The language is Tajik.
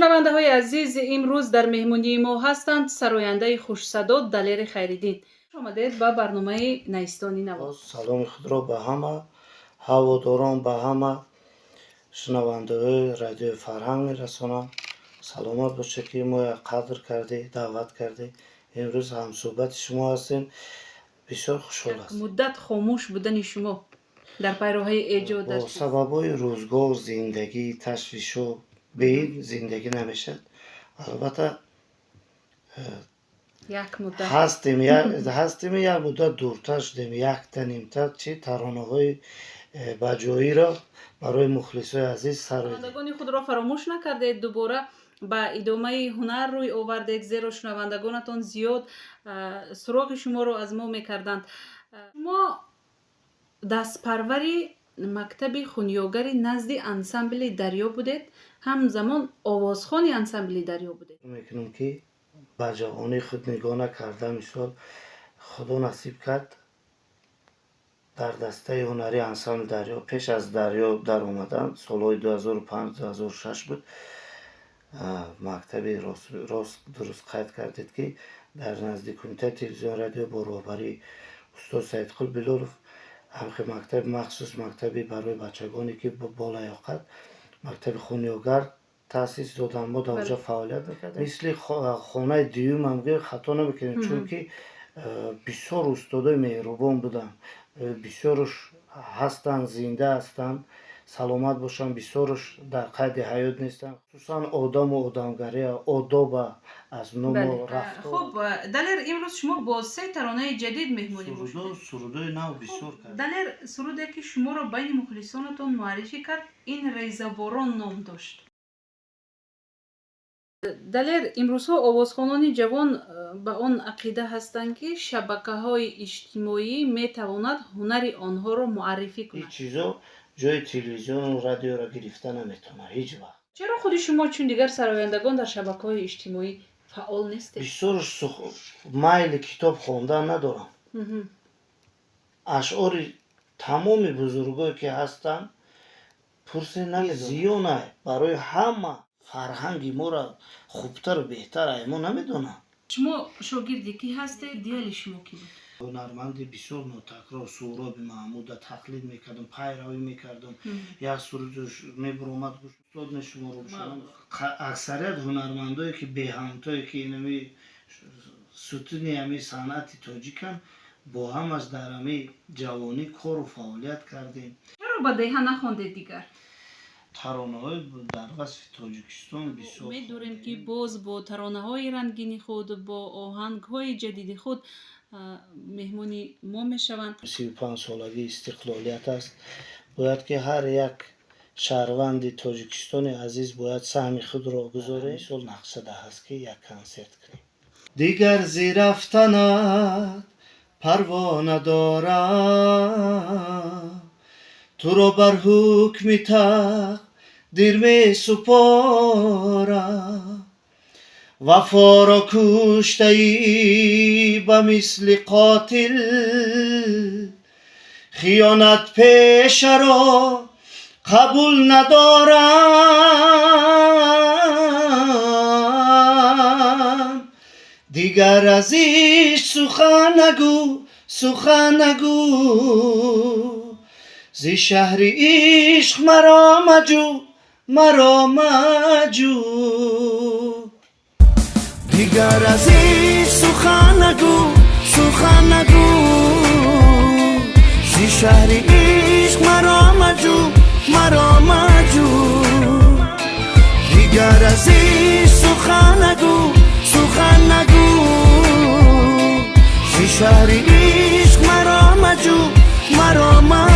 Шунавандаҳои азиз, имрӯз дар меҳмонии мо ҳастанд сарояндаи хушсадо Далери Хайриддин. Омадед ба барномаи Найистони наво. Саломи худро ба ҳама ҳаводорон, ба ҳама шунавандаҳои Радиои Фарҳанг мерасонам. Саломат бошед, ки мо қадр кардӣ, даъват кардӣ. Имрӯз ҳамсӯҳбати шумо ҳастем, бисёр хушҳол ҳастем. Муддат хомӯш будани шумо дар пайроҳаи эҷод бо сабабҳои рӯзгор, зиндагӣ, ташвишу бе ин зиндагӣ намешавад, албатта. Як муддат Ҳастем, як муддат дуртар шудем, якта нимта чи таронаҳои баҷоиро барои мухлисои азиз сароидем. Шунавандагони худро фаромӯш накардед, дубора ба идомаи ҳунар рӯй овардед, зеро шунавандагонатон зиёд суроғи шуморо аз мо мекарданд. Шумо дастпарвари мактаби хунёгари назди ансамбли Дарё будед, ҳамзамон овозхони ансамбли Дарё будед. Мекунам, ки ба ҷавонии худ нигоҳ накарда, мисол, Худо насиб кард, дар дастаи ҳунарии ансамбли Дарё, пеш аз Дарё даромадан, солҳои 2005, 2006 буд, мактаби, рост, дуруст қайд кардед, ки дар назди Кумитаи телевизион радио бо роҳбарии устод Саидқул Билолов ҳамхел мактаби махсус, мактаби барои бачагоне ки болаёқат, мактаби хунёгар таъсис доданд. Мо дар онҷо фаъолият мекардем. Мисли хонаи дуюмам гӯем, хато намекунем, чунки бисёр устодои меҳрубон буданд, бисёруш ҳастанд, зинда ҳастанд, саломат бошанд, бисёруш дар қайди ҳаёт нестанд. Хусусан одаму одамгария, одоба аз ному рафтор. Хуб, Далер, имрӯз шумо бо се таронаи ҷадид меҳмонӣ бошед. Сурудои нав бисёр кард. Далер, суруде, ки шуморо байни мухлисонатон муаррифӣ кард, ин «Резаборон» ном дошт. Далер, имрӯзҳо овозхонони ҷавон ба он ақида ҳастанд, ки шабакаҳои иҷтимоӣ метавонад ҳунари онҳоро муаррифӣ Ҳеҷ кунад. чизо ҷои телевизиону радиоро гирифта наметавонад ҳеҷ вақт. Чаро худи шумо чун дигар сарояндагон дар шабакаҳои иҷтимоӣ фаъол нестед? Бисёр майли китоб хондан надорам. Ашъори тамоми бузургое, ки ҳастанд, пурсе, намедонам, зиёна барои ҳама. Фарҳанги моро хубтару беҳтар ай мо намедонам. Шумо шогирди кӣ ҳастед? Идеали шумо кӣ буд? Ҳунарманди бисёр нотакрор Суҳроби Маҳмуда тақлид мекардам, пайравӣ мекардам. Як сурудаш мебуромад, устод мешуморо. Аксарият ҳунармандое, ки беҳамтое, ки инами сутуни ҳами санъати тоҷиканд, бо ҳамаш дар ҳами ҷавонӣ кору фаъолият кардем. Чаро ба деҳа нахондед дигар? Таронаҳои дар васфи Тоҷикистон бисёр. Умед дорем, ки боз бо таронаҳои рангини худ, бо оҳангҳои ҷадиди худ меҳмони мо мешаванд. 35-солагии истиқлолият аст. Бояд, ки ҳар як шаҳрванди Тоҷикистони азиз бояд саҳми худро гузорем. Сол нақшада ҳаст, ки як консерт кунем. Дигар зи рафтанат парво надорам, туро бар ҳукми тақдир месупорам. Вафоро куштаӣ ба мисли қотил, хиёнат пешаро қабул надорам. Дигар аз ишқ сухан нагӯ, сухан нагӯ, зи шаҳри ишқ маро маҷӯ, маро маҷӯ. Дигар аз ишқ сухан нагӯ, сухан нагӯ, зи шаҳри ишқ маро маҷӯ, маро маҷӯ. Дигар аз ишқ сухан нагӯ, сухан нагӯ, зи шаҳри ишқ маро маҷӯ, маро маҷӯ.